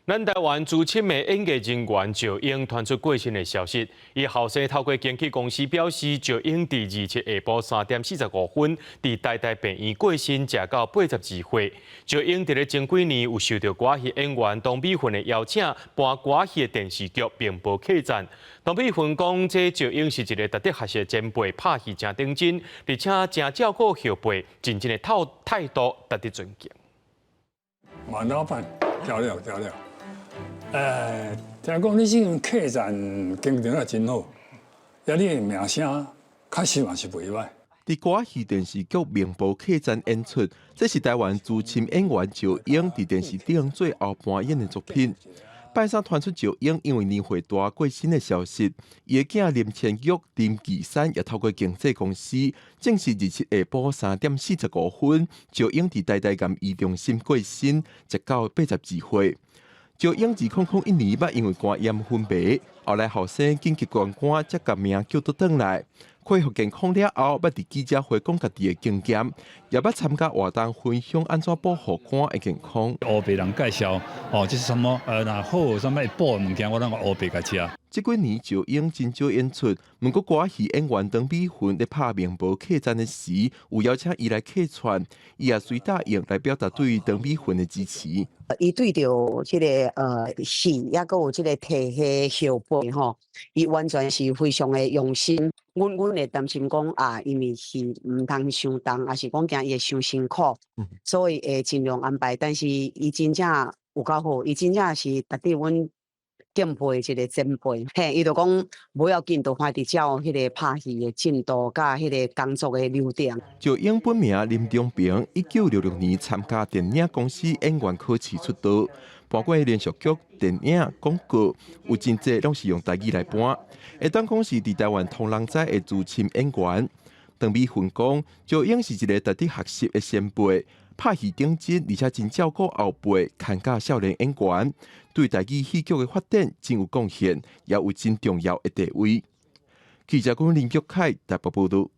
咱台灣資深的演藝人員趙英傳出過身的消息，伊後生透過經紀公司表示，趙英佇27下晡3點45分，佇台大病院過身，食到82歲。趙英佇咧前幾年有受著歌仔戲演員唐美雲的邀請，搬歌仔戲的電視劇《明報客棧》。唐美雲講，這趙英是一个值得學習的前輩，拍戲誠認真，而且誠照顧後輩，認真的態度值得尊敬。萬老闆，交了交了。聽講你這間客棧經營得真好，啊，你的名聲確實嘛是袂䆀。佇歌仔戲電視劇《明報客棧》演出，這是台灣資深演員趙英佇電視頂最後搬演的作品。拜三傳出趙英因為年歲大過身的消息，伊的囝林千玉、林岐山也透過經紀公司證實，27下晡3點45分，趙英佇台大癌醫中心過身，食到82歲。趙英2001年捌因為肝炎昏迷，後來後生緊急捐肝，才共命救倒轉來。恢復健康了後，捌佇記者會講家己的經驗，也捌參加活動分享按怎保護肝的健康。烏白人介紹，哦，這是啥物？若好啥物會補的物件，我攏烏白共食。這幾年趙英真少演出，毋過歌仔戲演員唐美雲咧拍《明報客棧》的時，有邀請伊來客串，伊也隨答應來表達對唐美雲的支持。伊對著這个戲，抑閣有這个提戲後輩吼，伊完全是非常的用心。阮會擔心講啊，因為戲毋通傷重，抑是講驚伊會傷辛苦，所以會盡量安排。但是伊真正有夠好，伊真正是值得阮敬佩的一个前輩。嘿，伊就講無要緊，就歡佇照彼个拍戲的進度佮彼个工作的流程。趙英本名林中平，1966年參加電影公司演員考試出道，搬過連續劇、電影、廣告，有真濟攏是用台語來搬。會當講是佇台灣唐人街的資深演員。唐美雲講，趙英是一个值得學習的前輩，拍戲認真，而且真照顧後輩，牽教少年演員，對台語戲劇的發展真有貢獻，也有真重要的地位。記者講林玉凱台北報導。